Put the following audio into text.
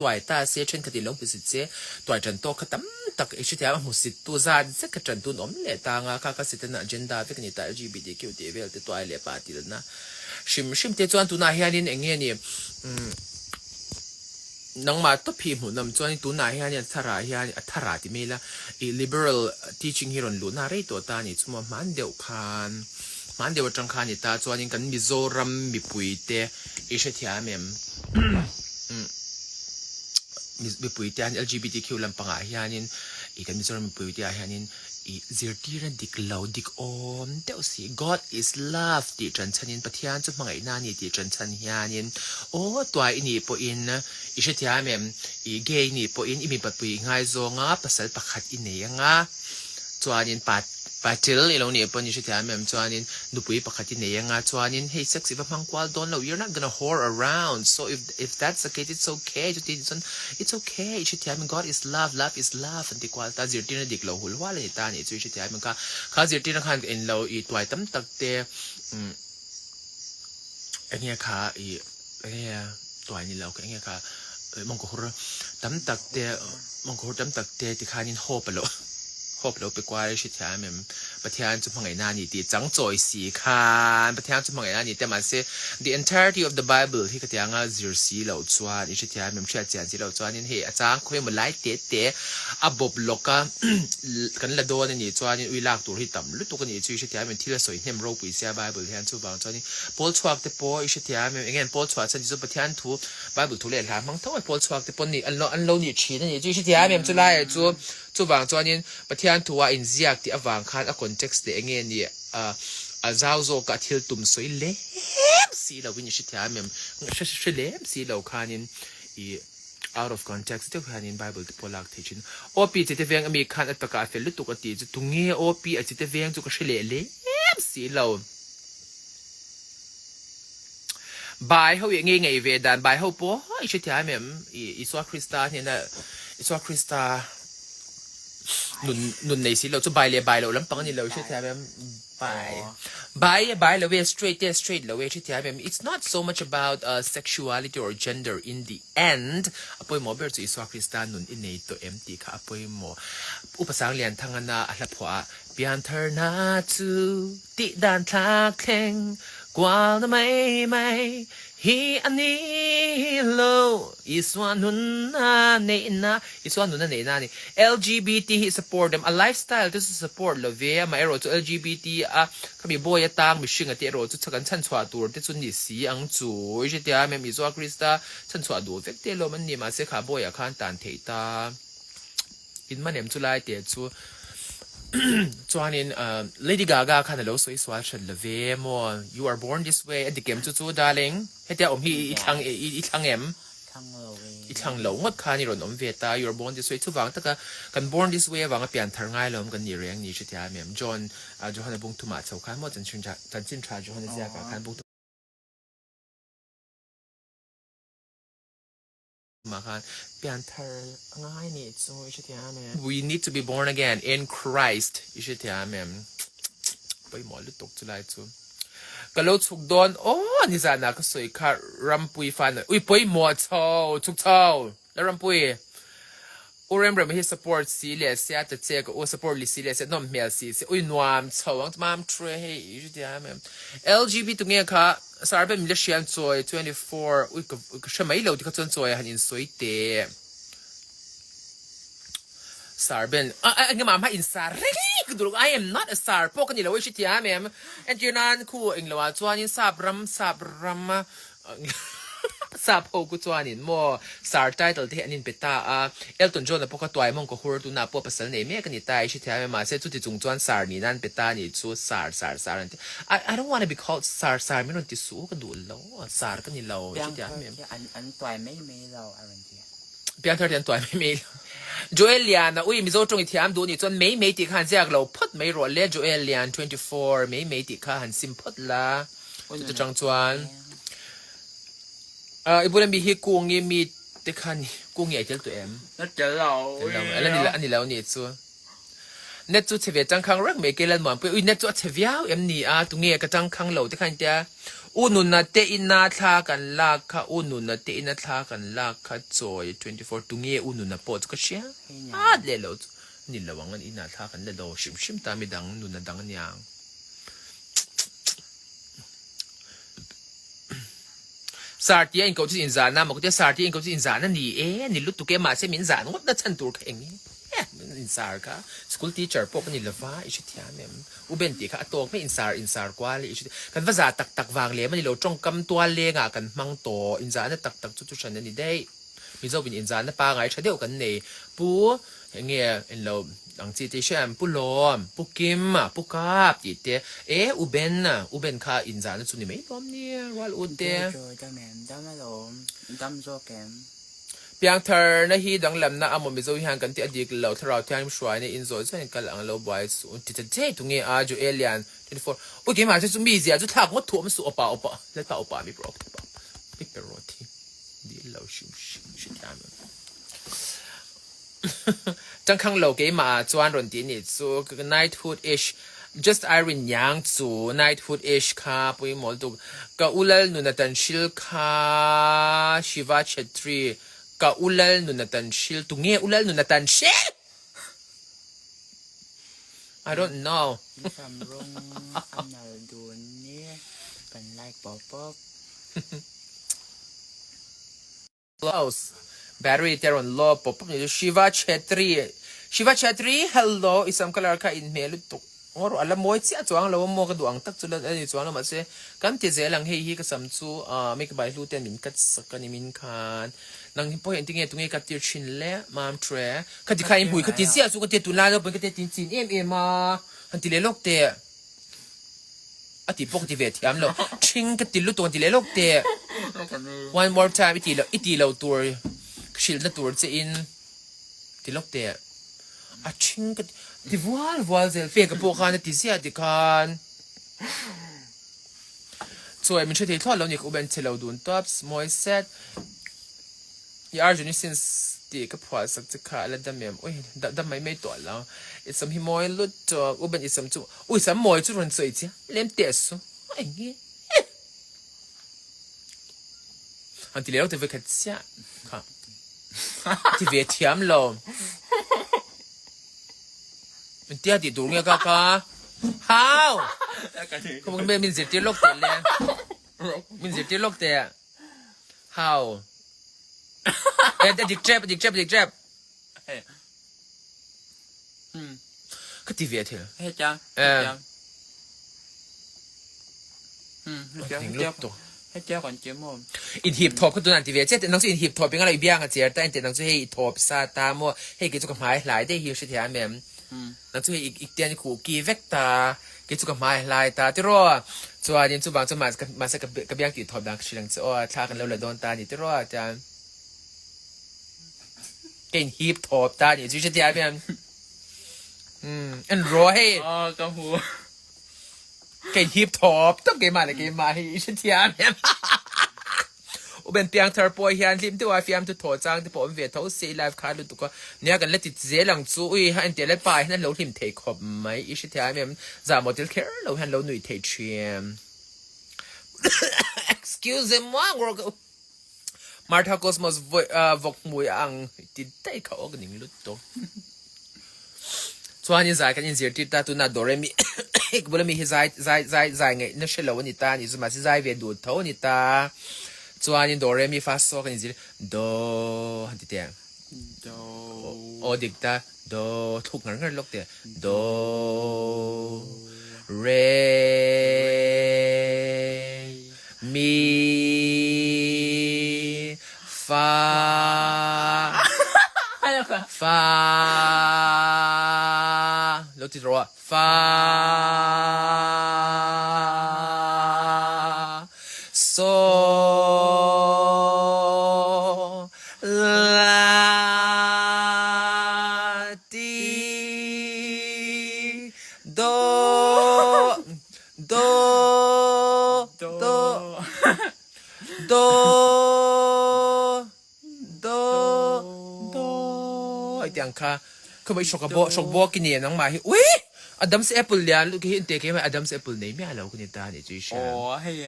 Tuai ta se thenkhat in lo hmusit se, tuai tan tawk kha tam tak i hrethiam a hmusit tu zat zet kha tan tun awm leh ta anga kha kha Setana agenda vek a ni ta LGBTQ tih vel te tuai leh pa tilna hrim hrim te chuan tunah hianin eng nge ni umm nangmah tawp hi hmuhnawm chuanin tunah hianin a tharah hian a tharah ti mai ila ih liberal teaching hi rawn luhna rei tawh ta a ni chu maw hman deuh khan hman deuh atang khan a ni ta chuanin kan Mizoram mipui te i hrethiam em? Mipui te hian LGBTQ lampangah hianin ih kan Mizoram mipui te ah hianin ih zirtirna dik lo dik awm deuh si God is love tih tan chhanin Pathian chu hmangaihna a ni tih tan chhan hianin aw tuai i nih pawhin i hrethiam em ih gay i nih pawhin i mipatpui i ngaizawng a pasal pakhat i nei anga chuanin pa Patil i lo nih pawh ni hrethiam em chuanin nupui pakhat i nei anga chuanin hei sex i va hmang kual dawn lo you're not gonna whore around so if if that's the case it's okay chuti chuan it's okay i hrethiam em God is love love is love an ti kual ta zirtirna dik lo hul hual a ni ta anih chu i hrethiam em kha kha zirtirna khan in lo i tuai tam tak te umm enge kha i enge tuai ni lo kha enge kha mawngkaw hur tam tak te mawngkaw hur tam tak te tikhanin hope a lo Hope lo pe kual i hrethiam em? Pathian chu hmangaihna a ni tih chang chawi si khan Pathian chu hmangaihna a ni te mahse the entirety of the Bible hi ka ti anga zir si loh chuan i hrethiam em? Hriat chian si loh chuanin hei a chang khawi emaw lai te te a bawp lawk a kan la dawn a nih chuanin ui lak tur hi tam lutuk a nih chu i hrethiam em? Thil a sawi hnem ropui sia Bible hian chuvang chuanin pawl chhuak te pawh i hrethiam em? Enge an pawl chhuah chhan ti chu Pathian thu Bible thu leh hla hmang tho a pawl chhuak te pawh an nih an lo nih thin a nih chu i hrethiam em? Chulaiah chu Chuvang chuanin Pathian thua inziak tih avang khan a context leh enge ni a zau zawka a thil tum sawi lem si loin i hrethiam em? Hre hre lem si lo khanin i out of context deuh hianin Bible te pawh lak thei thin. OP chite veng ami khan a takah a fel lutuk a tih chu tunge OP a chite veng chu ka hre leh lem si lo. Bai ho i ngei ngei ve dan bai ho pawh i hrethiam em i Isua Krista hnena Isua Krista nun nun nei si lo chu bai leh bai loh lampang a ni lo i hrethiam em bai bai e bai lo e straight e straight lo e hrethiam em it's not so much about uh, sexuality or gender in the end a pawimawh ber chu Isua Krista nun i nei tawh em tih kha a pawimawh Upa Sanglianthangana a hla phuah ah Piantharna chu Tih dan thlak thleng kual na mai mai hi a ni lo. Isua nunna neihna, Isua nunna neihna a ni. LGBT hi support em? A lifestyle te chu support lo ve, amaherawh chu LGBT a khami bawi atang mihring a te erawh chu kan chhanchhuah tur te chu ni si ang chu. I hretia mem Isua Krista chhanchhuah duh vek te lawm an ni, mahse kha bawiah khan tan theih ta. In man em chu lai teh chu chuanin Lady Gaga khan alo sawi sual hret lo ve maw you are born this way a dik em chu chu darling hetia awm hi i thlang i thlang em i thlang lo ngawt khan i rawn awm ve ta you are born this way chuvang taka kan born this way avanga pian thar ngai lo kan ni reng ni hretia em John Johana bung thumah chho khan maw chanchin tha chanchin tha Johana ziakah khan bung Mah khan pianthar a ngai nih chu i hrethiam em? We need to be born again in Christ i hrethiam em? Pawimawh lutuk chu lai chu. Ka lo chhuk dawn aw nizanah ka sawi kha Rampui fa na ui pawimawh chho chhuk chho la Rampui U Remrema hi support si leh sia ta che ka u support li si leh sia nawm hmel si si ui nuam chho ang chu mam thu e hei i hrethiam em? LGB tunge kha Sarbe min la hriam chawi 24 ui ka ka hre mai lo tikha chuan chawi a han insawi teh Sarben a a engemaw hma insar reng ka duh lo I am not a sar pawh ka ni lo i hrethiam em entir nan khu englo ah chuanin sap ram sap ram a Sap ho ku chuanin maw Sir title te hi an inpe ta a, Elton John-a pawh kha tuai mawng ka hur tunah pawh pasal nei mek a ni ta i hrethiam e, mahse chuti chung chuan Sir nihna an pe ta a nih chu, Sir, Sir, Sir an ti. I, I don't wanna be called Sir, Sir min rawn ti suh u ka duh lo, Sir ka ni lo i hrethiam em. Piangthar khi an tuai mai mai lo a rawn ti. Piangthar khi an tuai mai mai lo. Joel Liana, ui Mizo tawng i thiam duh nih chuan mei mei tih kha han ziak lo phawt mai rawh le, Joel Lian 24, mei mei tih kha han sim phawt la. Chuta tang chuan i bula mi hi kungi mi te kha ni kungi ai tel tawh em? Na tel lo. Tel lo ala ni ani lo ni chu. Net chu chhe ve tangkhang reng mai ke Lalmuanpui ui net chu a chhe viau em ni a tunge ka tangkhang lo te kha in tia. U Nuna te ina thla kan lak kha U Nuna te ina thla kan lak kha chawi 24 tunge U Nuna pawh chu ka hria at leh lo chu ni lo ang an ina thla kan la lo hrim hrim ta midang Nuna dang aniang. Sir tia inkoh chu inzahna maw ka tia sir tia inkoh chu inzahna ni e ni lutuk e mahse min zah ngawt na chhan tur kha eng nge min sir kha school teacher pawh ka ni lova i hrethiam em u Ben tih kha a tawk mai insar insar kual i hrethiam kan va zah tak tak vang lem a ni lo tawngkam tual lengah kan hmang tawh inzahna tak tak chu chu hran a ni daih. Mizo in inzahna pangai tha deuh kan nei. Pu eng nge en lo ang chi te hriat pu Lawm, Pu Kim, Pu Kap tih te e U Ben, U Ben kha inzahna chu ni mai lawm ni rual u te. Joy dam em, dam alawm, dam zawk em. Piangthar na hi danglamna a maw Mizo hian kan ti a dik lo thlarau thianghlim hruaina in zawi chuan in kal ang lo buai suh ti ta che tunge a Joelian 24 ui keimah chu chu mi zia chu thlak ngawt thuam suh awpa awpa lalpa awpa mi pawh awpa mi pe rawh thi. Dil lo hrim hrim hrethiam em. Changkhang lo keimah ah chuan rawn tih nih chu knighthood ish just Irene Yang chu knighthood ish kha pawimawh lutuk ka u lal nuna tan hril kha Shiva Chhetri ka u lal nuna tan hril tunge u lal nuna tan hril I don't know. In sam rawng a nal dun ni kan like pawp pawp. Close. Battery te rawn law pawp pawp ni chu Shiva Chhetri Shiva Chhetri hello i sam colour kha inhmeh lutuk ngaw rawh a la mawi chiah chuang lo a maw ka duh ang tak chu la a ni chuang lo mahse kan ti zel ang hei hi ka sam chu ah make by hlu ten min cut sak a ni min khan nang hi pawh hi engtin nge tunge cut tir thin le mam tre khati kha in hmui khati ziah chu ka tia tunlai naupang ka tia tin chin em em a han ti leh lawk teh. A ti pawh ka ti ve thiam lo. Ṭhing ka ti lutuk an ti leh lawk teh. One more time i ti lo i ti lo tur hrilhna tur che in ti lawk teh. A ṭhing ka ti vual vual zel pek a pawh khan a ti ziah ti khan. Chuai min hre thei thlawt lo ni ka u ben che lo dun tawp mawi set. I Arjun i since tih ka phuah sak che kha a la dam em? Ui dam mai mai tawh lo. I sam hi mawi lutuk. U Ben i sam chu ui sam mawi chu rawn sawi chiam lem teh su. Eng nge? Han ti leh lo te vawikhat chiah kha. Ti ve thiam lo. Engtia tih tur nge ka ka? How? Khawmawk min zirtir lawk teh le. Min zirtir lawk teh. How? Eh, a dik trep, a dik trep, a dik trep. Hmm. Ka ti ve thil. He chang. Eh. Hmm, he chang. Ning lut tu. He chang kan che mo. In hip thop ka tunan ti ve che nang chu in hip thop inga lai biang a cher ta in te nang chu hei thop sa ta mo hei ke chu ka hmai hlai de hi hre thiam em. Nang chu hei ik tian i khuh ki vek ta, kei chu ka hmai a hlai ta tiraw. Chuanin chuvang chuan mahse ka biang tih thawp dan ka hrilh ang che aw, thla kan lo la dawn ta a ni tiraw tian ka inhip thawp ta a nih chu i hrethiam em? Umm en rawh hei. Aw ka hmu. Ka inhip thawp tawp keimah leh keimah hi i hrethiam em? U Ben Piangthar pawh hian hlim deuha fiamthu thaw chang te pawh awm ve tho se i live kha lutuk a, nia kan la ti zel ang chu ui ha entir leh pa hian a lo hlim thei khawp mai i hrethiam em zahmawh tel kher lo hian lo nuih thei thin excuse me muang rawh ka Martha Cosmos vawk hmui a ang ti daih kha aw ka ning lutuk chuan in zai kan inzirtir ta tuna Doremi ka bula mi hi zai zai zai zai ngaihna hre lo a ni ta a nih chu mahse zai ve duh tho a ni ta chuanin Doremi fa saw kan inzir do han ti teh Do aw dik ta do thluk ngar ngar lawk teh do re Mi fa fa lo ti rawh a fa so la ti do Do do do do do ai tiang kha kha mai shock bo shock bo ki ni nang ma hi ui Adam's apple lian lu ki hi inte ke mai Adam's apple nei miah lo ka ni ta ni chu i hria. Aw hei.